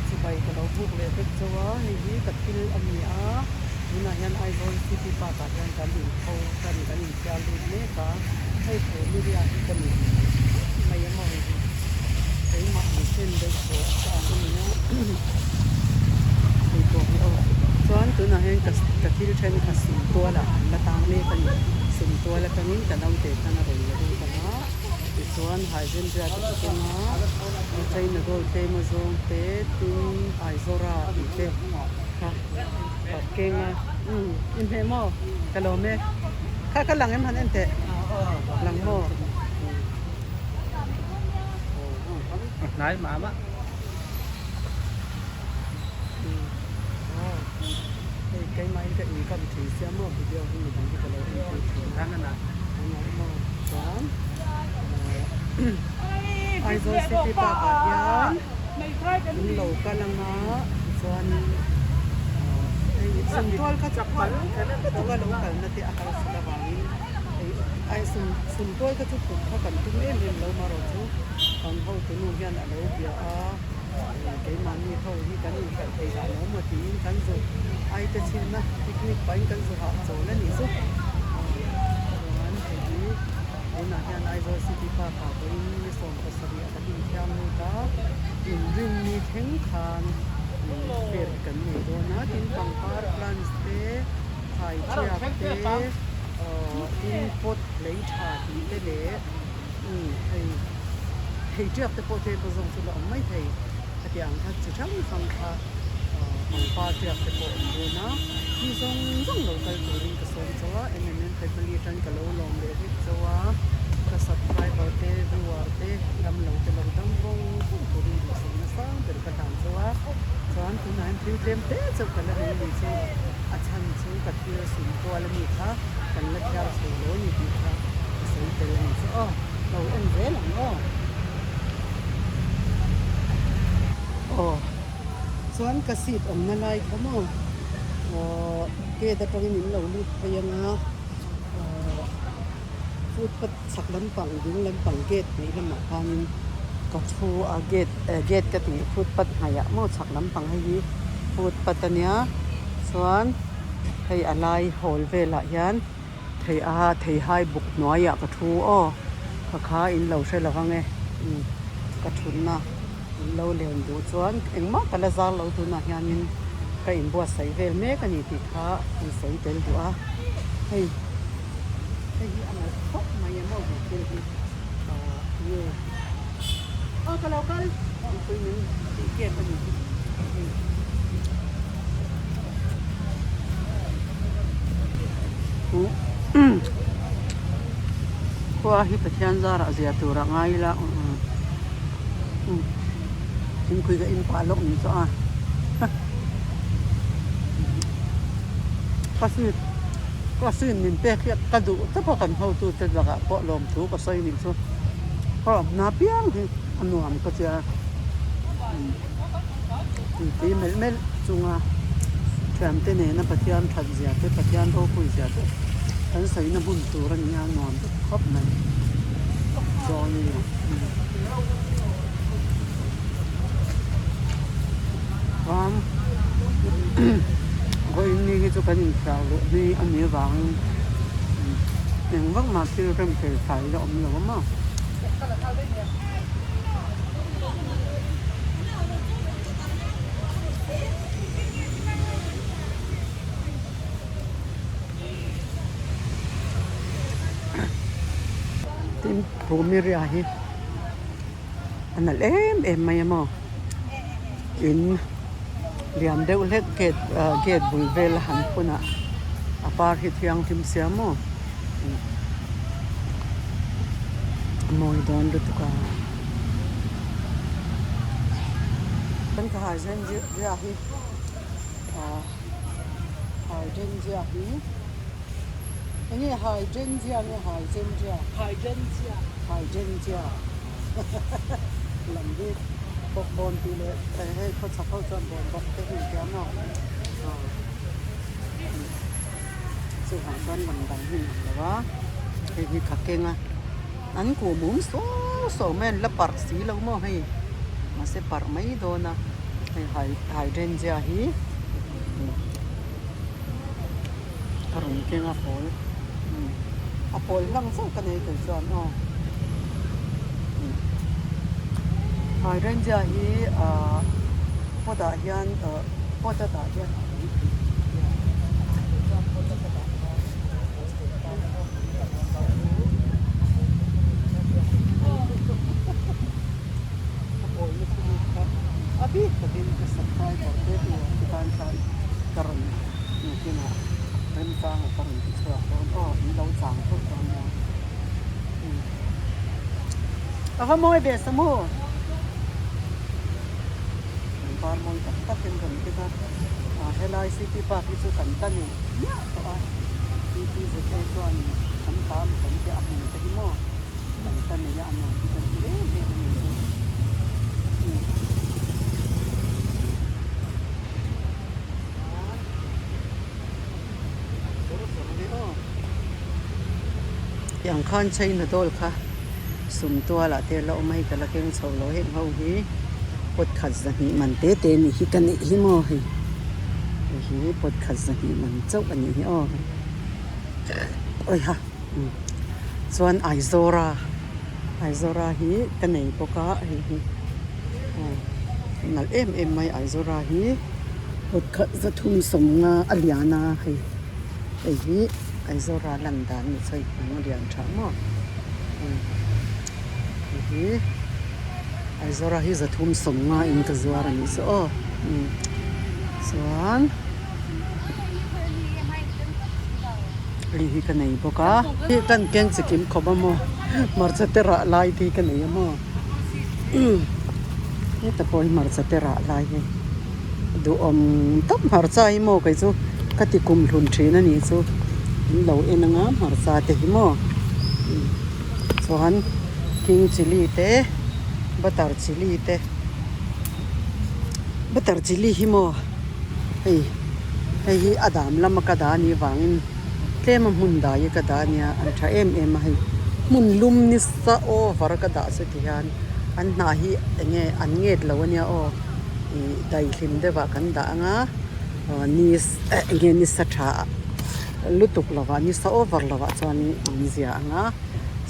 Chibai ka lo buk leh vek chauh a, hei hi ka thil a ni a, tunah hian Aizawl City Park ah hian kan inpho tan kan inthiar lut mek a, hei Phumiria hi ka ni mai a maw hei hi keimah ang chen deuh pawh a sang a ni a, hei pawh hi aw chuan tunah hian ka ka thil thenkhat sumtual ah an la tang mek a ni, sumtual atangin ka naute khan a rawn la lut ang a. Tichuan Haizendria te chu keng a, China gold tlem a zawng te, tin Aizawra tih te kha ka keng a. Umm inhmeh maw? Ka lawm e. Kha ka lang em han en teh? Lang maw? A hnai mah mah. Umm aw hei keimah in ka income thin sia maw video hi midang hi ka lo en pui thin a. Angai maw chuan Aizawl City Park ah hian in lo kal anga tichuanin hei sumtual kha chu kal lutuk a lo kalna te a harsat avangin hei ai sum sumtual kha chu thut kha kan tum em em lo marawh chu kan hotu nu hian a lo bia a keimahni ho hi kan inhralh thei dah lo maw tiin kan zu ai te chhinna picnic pahin kan zu hahchawl a nih chu chuan hei hi tunah hian Aizawl City Park ah pawhin ni 70 a kan inthiam lut a inrinni thleng khan fair hi kan nei dawn a tin pangpar plants te thlai ṭiak te tin pot lei ṭha tih te leh hei thei ṭiak te pawh tlem zawng chu la awm mai thei heti ang kha chi hrang hrang kha pangpar ṭiak te pawh awm dawn a mi zawng zawng lo kal turin ka sawm chauh a mnm family atang ka lo lawm leh vek chauh a ka subscriber te viewer te dam lo te lo dam vawng vawng turin duhsakna sang ber ka hlan chauh a chuan tunah hian thil tlem te chauh ka la nei a ni chu a chhan chu ka thil sum kual a ni kha kan la thiar chho lo a ni tih kha ka sawi tel a ni chu aw lo en zel ang aw. Aw chuan ka seat awmna lai kha maw aw gate atangin in lo lut phei anga aw footpath chhak lampang ding lampang gate hnaih lamah khanin ka thu a gate eh gate ka tih footpath hnaihah maw chhak lampang hei hi footpath ania chuan hei a lai hall velah hian thei a theihai buk hnuaiah ka thu aw ka kha in lo hre lo ang e ka thutna in lo len duh chuan engmah ka la zar lo tunah hianin ka inbuatsaih vel mek a ni tih kha an sawi tel duh a hei hei hi a nalh khawp mai em aw he thil hi ahh nge aw ka lo kal mipui min tih kep a ni hi. Khua hi Pathian zarah zia tur a ngai ila thingpui ka in pah lawk ni chu a ka seat ka seat min pek hi ka duh tawp a kan hotu te lakah pawh lawmthu ka sawi nih chu ka awmna apiang hi a nuam ka tia. Tui melh melh chunga thiante nena Pathian that zia te Pathian ropui zia te kan sawina hmun tur a ni a nuam vek khawp mai dawn a ni. Chuan vawiin ni hi chu kan inthiar luh ni a nih avangin eng vak mah thil rem fel fai la awm lo a maw. Tin Phumiria hi a nalh em em mai a maw in lian deuh hlek gate ah gate bul vel a han phun ah a par hi thianghlim sia maw. A mawi dawn lutuk a. Kan ka hydrangea hi ah hydrangea hi enge hydrangea nge hydrangea hydrangea hydrangea lam hi bawkbawn tih leh hei khawchhak ho chuan bawkbawn te hi an ti a maw ah. Chuvang chuan lam dang hi an awm lo a, hei hi kha keng a, an kuh mum suau suau mai a, an la parh si lo maw hei, mahse parh mai dawn a, hei hydrangea hi a rawn keng a pawl a pawl hlang chauh ka nei kei chuan aw hydrangea hi ahh pot ah hian ahh pot a dah hian a awm thei a bik takin ka subscriber te tur te tan khan ka rawn nakinah remchanga ka rawn ti chhuak dawn aw in lo chang theuh dawn nia a va mawi ve samu. Kan par mawi tak takin rawn keng a, ah helai city park hi chu kan ta nei miah tawh a, TPZA chuan kan ta a kan tih a hmun te hi maw kan ta nei a a nuam hi kan ti em em a ni chu. Tiang khan China dawl kha sumtual ah te la awm a hei ka la keng chho lo heng ho hi pot khat zahnih man te te nih hi ka neih hi maw hei hei hi pot khat zahnih man chauh a nih hi aw awiha chuan Aizawra Aizawra hi ka nei bawk a hei hi nalh em em mai Aizawra hi. Kut khat zathum sawmnga a lian a hei hei hi Aizawra lan dan ni sawi kung a lian tha maw hei hi Aizawra hi zathum sawmnga in ka zuar a nih chu aw chuan hei hi ka nei bawk a kan keng chikim khawp a maw hmarcha te rah lai te hi ka nei a maw. Heta pawh hi hmarcha te rah lai hi duhawm tak hmarcha hi maw kei chu ka ti kum hlun thin a nih chu an lo en anga hmarcha te hi maw chuan king chilli te butter chilli te butter chilli hi maw hei hei hi a dam lama ka dah a nih vangin. Tlem a hmun dai hi ka dah ania an tha em em a hei hmun lum nisa over ka dah chu ti hian an hnah hi eng nge an nget lo ania aw ih daihlim deuh ah kan dah anga aw ni eng nge nisa tha lutuk lo ah nisa over lo ah chuan an zia anga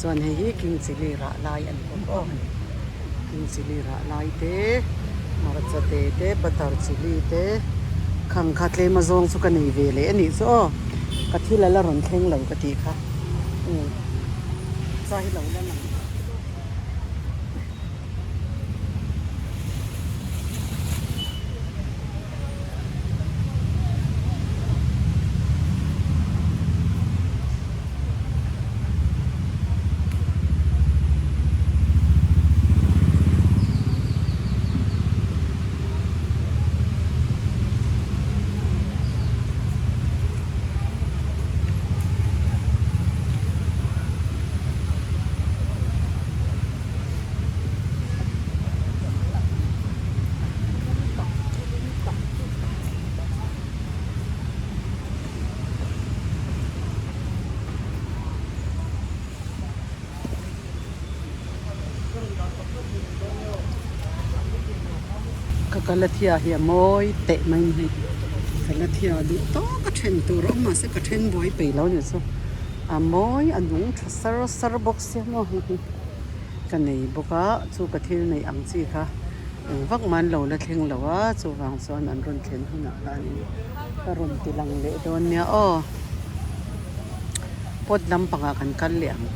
chuan hei hi king chilli rah lai a ni bawk aw king chilli rah lai te hmarcha te te butter chilli te khang kha tlem a zawng chu ka nei ve leh a nih chu aw. Ka thil a la rawn thleng lo ka tih kha umm cha hi lo la lang. Ka kalathia hi a mawi teh mai ni hei kalathia duh tawk a then tur a awm mahse ka then buai peih lo nih chu a mawi a nung tha sar sar bawk sia maw hei hi ka nei bawk a chu ka thil neih ang chi kha eng vak man lo la thleng lo a chuvang chuan an rawn thlen hunah khanin ka rawn ti lang leh dawn nia aw. Pot lampangah kan kal leh ang.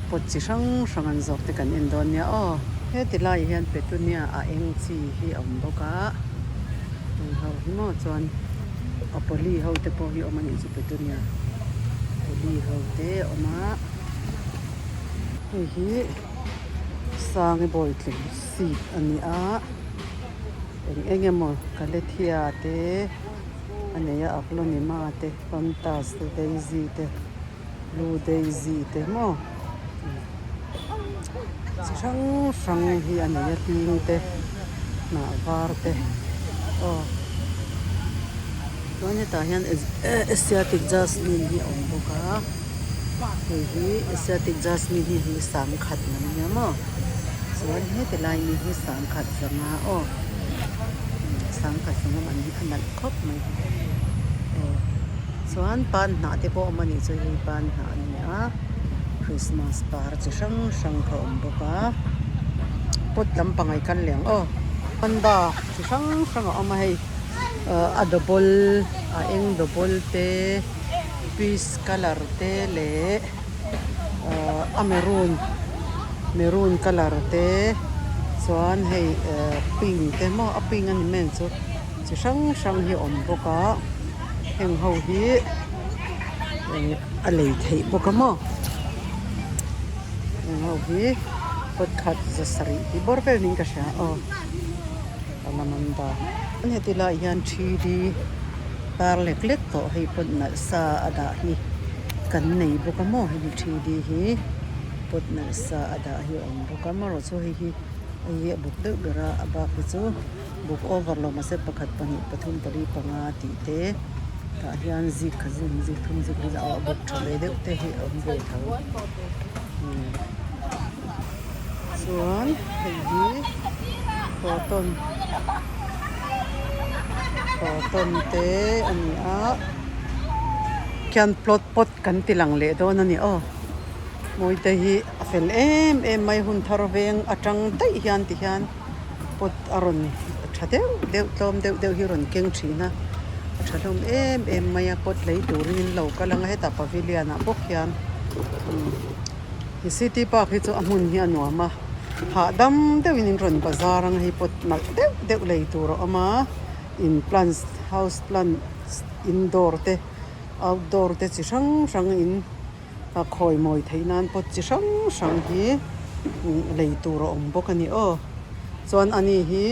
Pot chi hrang hrang an zawk te kan en dawn nia aw. Heti laiah hian petunia a eng chi hi a awm bawk a, eng ho hi maw chuan a pawli ho te pawh hi a awm a nih chu petunia pawli ho te a awm a. Hei hi Sangi Bawitling seat a ni a, eng eng emaw Kaletia te a nei a Aglonema te Pantas te Daisy te Blue Daisy te maw chi hrang hrang hi a nei a hling te hnah var te aw chuan hetah hian Asiatic Jasmine hi a awm bawk a. Hei hi Asiatic Jasmine hi hi sangkhat lam ania maw chuan heti lai mi hi sangkhat zanga aw sangkhat zanga man hi a nalh khawp mai aw chuan pan hnah te pawh a awm a nih chu hei pan hnah a ni a Christmas par chi hrang hrang kha a awm bawk a pot lampang ah i kal leh ang aw panda chi hrang hrang a awm a hei ah a double a eng double te. Peach colour te leh ahh a maroon maroon colour te chuan hei ehh pink te maw a pink a ni mai ang chu chi hrang hrang hi a awm bawk a heng ho hi ehh a lei theih bawk a maw heng ho hi kawt khat za sarih tih bawr vel niin ka hria aw alamanda heti lai hian 3D. Par lek lek tawh hei pawt nalh sa a dah hi kan nei bawk a maw hemi 3D hi pawt nalh sa a dah hi a awm bawk a amaherawh chu hei hi hei hi a buk deuh ber a a bak hi chu buk over lo mahse pakhat pahnih pathum pali panga tih te tah hian zik khat zik hnih zik thum zik li a buk tha ve deuh te hi a awm ve tho chuan hei hi cotton cotton te a ni a khian plot pot kan ti lang leh dawn a ni aw mawite hi a fel em em mai hun thar veng atang daih hian ti hian pot a rawn tha deuh deuh tlawm deuh deuh hi a rawn keng thin a a tha hlawm em em mai a pot lei turin in lo kal ang a hetah pavilion ah bawk hian City park hi chu a hmun hi a nuam a hahdam deuhin in rawn bazar ang hei pawt nalh deuh deuh lei tur a awm a in plants house plants indoor te outdoor te chi hrang hrang in a khawi mawi theih nan pawt chi hrang hrang hi lei tur a awm bawk a ni aw chuan ani hi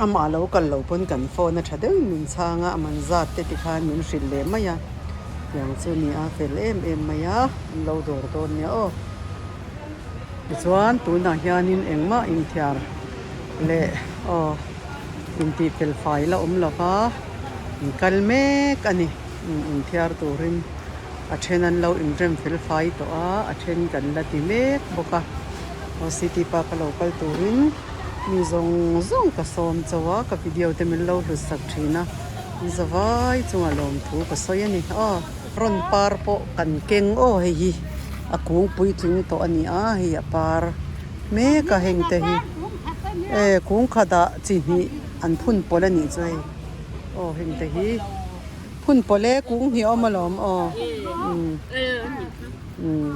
amah lo kal lo pawn kan phone a tha deuhin min chhang a a man zat te tikhan min hrilh leh mai a. Tiang chu ni a fel em em mai a an lo dawr dawn nia aw. Tichuan tunah hianin engmah inthiar leh aw intih fel fai la awm lo va in kal mek a ni inthiar turin a then an lo inrem fel fai tawh a a then kan la ti mek bawk a aw city park a lo kal turin mi zawng zawng ka sawm chauh a ka video te min lo hlut sak thin a. Zavai chunga lawmthu ka sawi a ni aw. Rawn par pawh kan keng aw hei hi a kung puitling tawh a ni a hei a par mek a heng te hi e kung khatah chi hnih an phun pawlh a nih chu hei aw heng te hi phun pawlh e kung hnih a awm alawm aw umm umm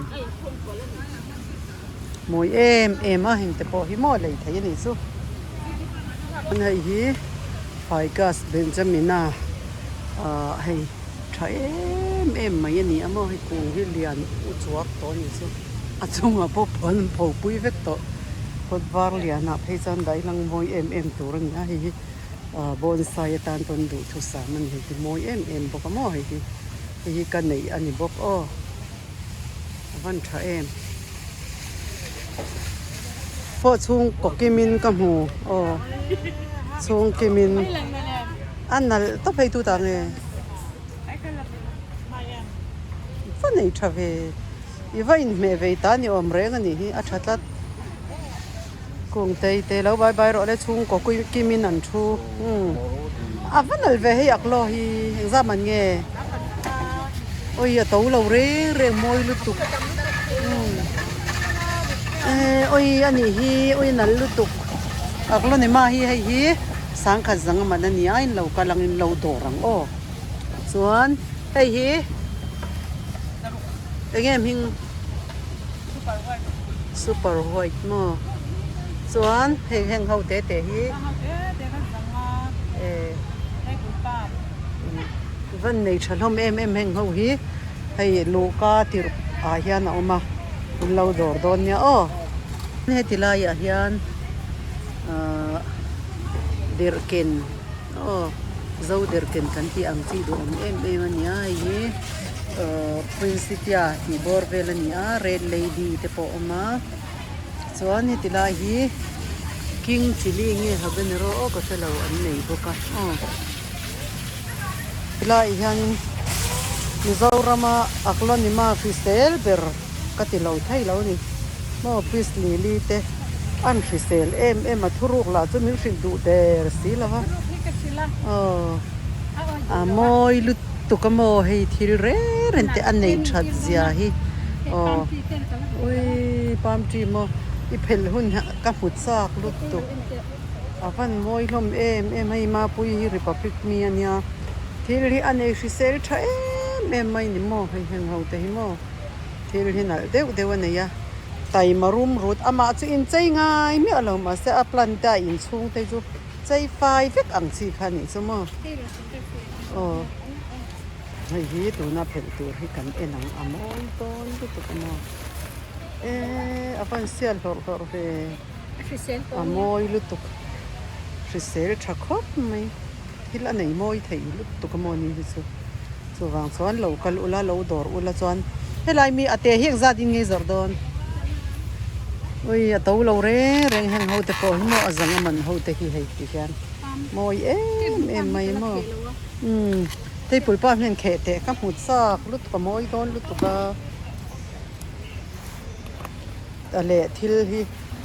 mawi em em a heng te pawh hi maw lei thei a nih chu hei hi. Ficus Benjamina ah hei tha em em mai a ni a maw hei kung hi lian u chuak tawh a nih chu a chungah pawh puan an pho pui vek tawh kawt var lianah phei chuan dai lang mawi em em tur a ni a hei hi ah bonsai atan pawn duhthusam a ni hei hi mawi em em bawk a maw hei hi hei hi ka neih a ni bawk aw a van tha em. Pawh chhung kaw kimin ka hmu aw chhung kimin a nalh tawp hei tutah nge va nei tha ve i va inhmeh vei ta ni awm reng a nih hi a tha tlat kungtei te lo bai bai rawh le chhung kaw kimin an thu umm a va nalh ve hei aklo hi engzah man nge. Awi a to lo reng reng mawi lutuk umm eh awi a nih hi awi a nal lutuk Aglonema hi hei hi sangkhat zang a man a ni a in lo kal ang in lo dawr ang aw chuan hei hi eng nge hming super white maw chuan hei heng ho te te hi eh. Van nei tha hlawm em em heng ho hi hei luhka tirh ah hian a awm a In lo dawr dawn nia aw. Heti laiah hian ahh derhken aw zo derhken kan tih ang chi duhawm em em a ni a hei hi ahh Principia tih bawr vel a ni a red lady te pawh a awm a chuan heti lai hi king chilli nge habanero aw ka hrelo an nei bawk a aw. Helaiah hianin Mizorama Aglonema hrisel ber ka ti lo thei lo ni. Maw Peace Lily te an hrisel em em a, thuruk lah chu min hrilh duh der si lo va. Aw a mawi lutuk a maw hei thil reng reng te a neih that zia hi aw ui palm tree maw i phelh hun hi ka hmu chak lutuk. A van mawi hlawm em em hei Mapui hi Republic mi a nia thil hi a nei hrisel tha em em mai ni maw hei heng ho te hi maw thil hi nalh deuh deuh a nei a taima rum rut amah chu inchei ngai miah lo mahse a plant te a inchhung te chu chei fai vek ang chi kha a nih chu maw aw hei hi tuna phelh tur hi kan en ang a mawi dawn lutuk a maw e a van sial hlawrh hlawrh ve. A mawi lutuk, hrisel tha khawp mai, thil a nei mawi thei lutuk a maw ni hi chu. Chuvang chuan lo kal ula, lo dawr ula chuan helai mi a te hi engzat in nge zawrh dawn? Ui a to lo reng reng heng ho te pawh hi maw a zang a man ho te hi hei ti hian mawi em em mai maw. Umm teipui pa hian kheh teh ka hmu chak lutuk a mawi dawn lutuk a. A leh thil hi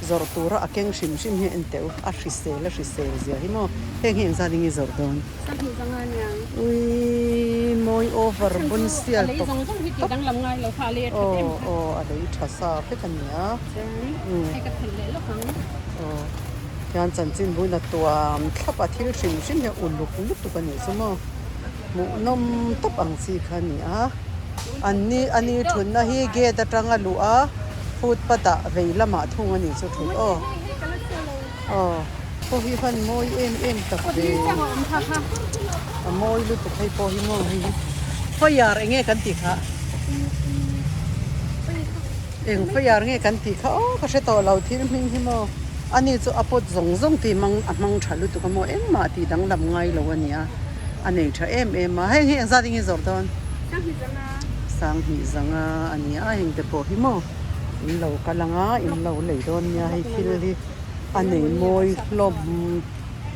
zawrh tura a keng hrim hrim hi a en teuh a hrisel a hrisel zia hi maw heng hi engzat in nge zawrh dawn uii mawi over bun sial tawp tawp aw aw a lei tha sa vek a ni a umm aw hian chanchin buin a tuam thlap a thil hrim hrim hi a uluk lutuk a nih chu maw hmuhnawm tawp ang chi kha a ni a. An ni a ni thutna hi gate atanga luh a footpath ah vei lamah thung a nih chu thut aw aw pawh hi hman mawi em em tak ve a mawi lutuk hei pawh hi maw hei hi fire eng nge kan tih kha eng fire nge kan tih kha aw ka hre tawh lo thil hming hi maw a ni chu a pot zawng zawng tih hmang a hmang tha lutuk a maw engmah tih danglam ngai lo a ni a. A nei tha em em a, heng hi engzat in nge zawrh dawn? Sanghnih zanga a ni a, heng te pawh hi maw in lo kal ang a, in lo lei dawn nia hei thil hi a nei mawi hlawm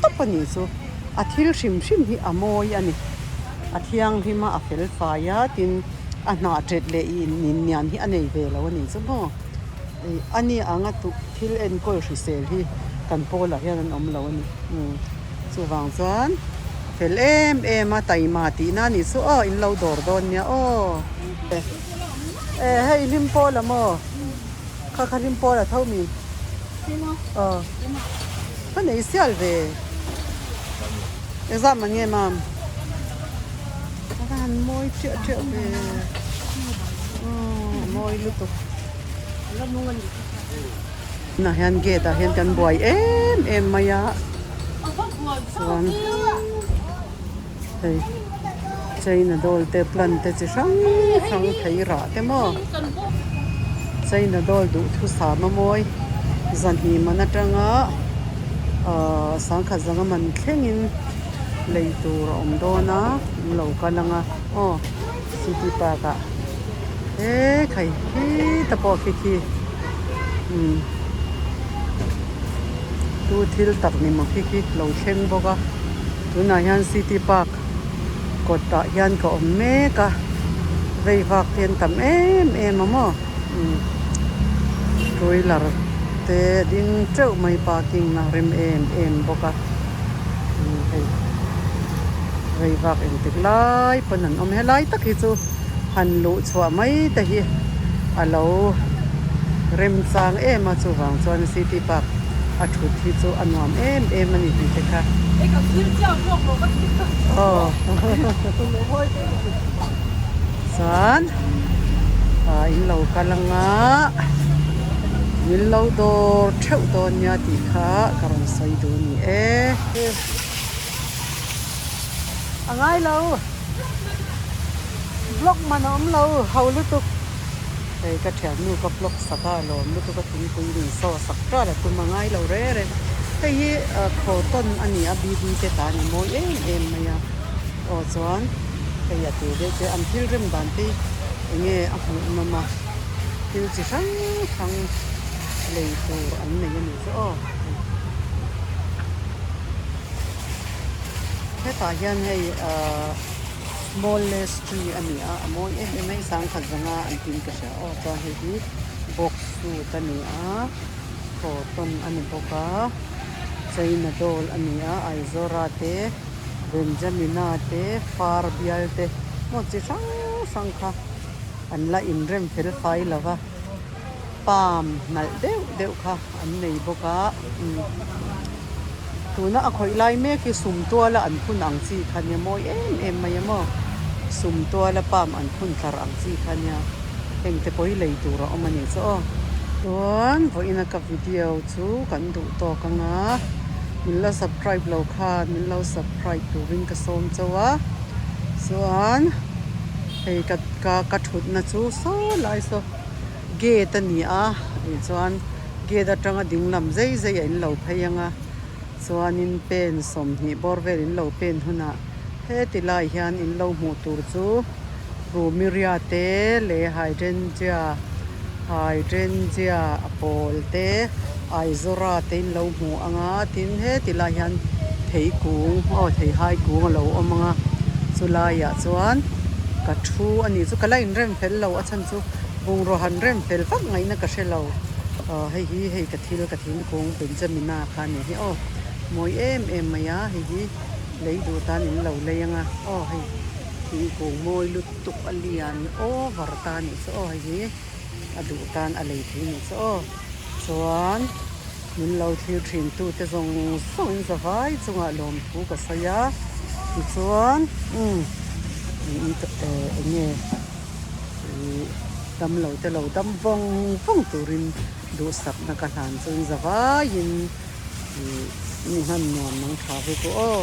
tawp a nih chu, a thil hrim hrim hi a mawi a ni, a thianghlim a, a fel fai a, tin a hnah ṭet leh innian hi a nei ve lo a nih chu maw, a ni ang a thil enkawl hrisel hi kan pawlah hian an awm lo a ni. Chuvang chuan fel em em a taima tihna a nih chu aw in lo dawr dawn nia aw. E hei hlim pawl a maw kha kha hlim pawl a tho mi aw ka nei sial ve engzat man nge mam a va han mawi chiah chiah ve aw a mawi lutuk. Tunah hian gate ah hian kan buai em em mai a chuan hei china doll te plant te chi hrang hrang thei rah te maw china doll duhthusam a mawi zahnih man atanga ahh sangkhat zanga man thlengin lei tur a awm dawn a an lo kal ang a aw city park ah. He khai khi ta pawh khi khi umm chu thil tak ni maw khi khi lo thleng bawk a tunah hian city park kawt ah hian ka awm mek a vei vak te an tam em em a maw umm two wheeler te a ding teuh mai parking a rem em em bawk a umm hei vei vak engtik lai pawn an awm helai tak hi chu. Han luh chhuah mai te hi a lo remchang em a chuvang chuan city park a thut hi chu a nuam em em a ni tih te kha aw chuan ah in lo kal anga min lo dawr theuh dawn nia tih kha ka rawn sawi duh a ni e. A ngai lo. Block man a awm lo ho lutuk. Hei ka thiannu ka vlog sak a lawm lutuk a thingpui min saw sak tral a tum a ngai lo re re. Hei hi cotton a ni a BB te ta a ni mawi em em mai a. Aw chuan hei a te deuh te an thil rem dan te hi enge a hmuh nawm a thil chi hrang hrang lei tur an nei a nih chu aw. Hetah hian hei ahh smallest tree a ni a a mawi em em a hei sangkhat zanga an tin ka hria aw chuan hei hi box suit a ni a cotton a ni bawk a china doll a ni a aizawra te benjamina te far bial te maw chi hrang hrang kha an la inrem fel fai lo va palm nalh deuh deuh kha an nei bawk a umm tuna a khawih lai mek hi sum tuala an phun ang chi kha nia mawi em em mai a maw sum tuala palm an phun tlar ang chi kha nia heng te pawh hi lei tur a awm a nih chu aw. Chuan vawiin a ka video chu kan duh tawk ang a min la subscribe lo khan min lo subscribe turin ka sawm chauh a chuan hei ka ka ka thutna chu saw lai saw. Gate a ni a tih chuan gate atanga ding lam zei zei a in lo phei ang a chuanin pen 20 bawr vel in lo pen hunah heti lai hian in lo hmuh tur chu Rumiria te leh Hydrangea Hydrangea a pawl te Aizawra te in lo hmu ang a tin heti lai hian thei kung aw theihai kung a lo awm ang a chulaiah chuan ka thu a nih chu ka la inrem fel lo a chhan chu. Bungraw han rem fel vak ngaihna ka hre lo. Aw hei hi hei ka thil ka thingkung Benjamina kha a ni hi aw. Mawi em em mai a hei hi lei duh tan in lo lei ang a aw hei thingkung mawi lutuk a lian over ta a nih chu aw hei hi a duh tan a lei thei a nih chu aw. Chuan min lo thlir thin tu te zawng zawng in zavai chungah lawmthu ka sawi a tichuan umm eng nge. Ih dam lo te lo dam vawng vawng turin duhsakna ka hlan chuan zavaiin ih ni hman nuam nang tha ve ku aw.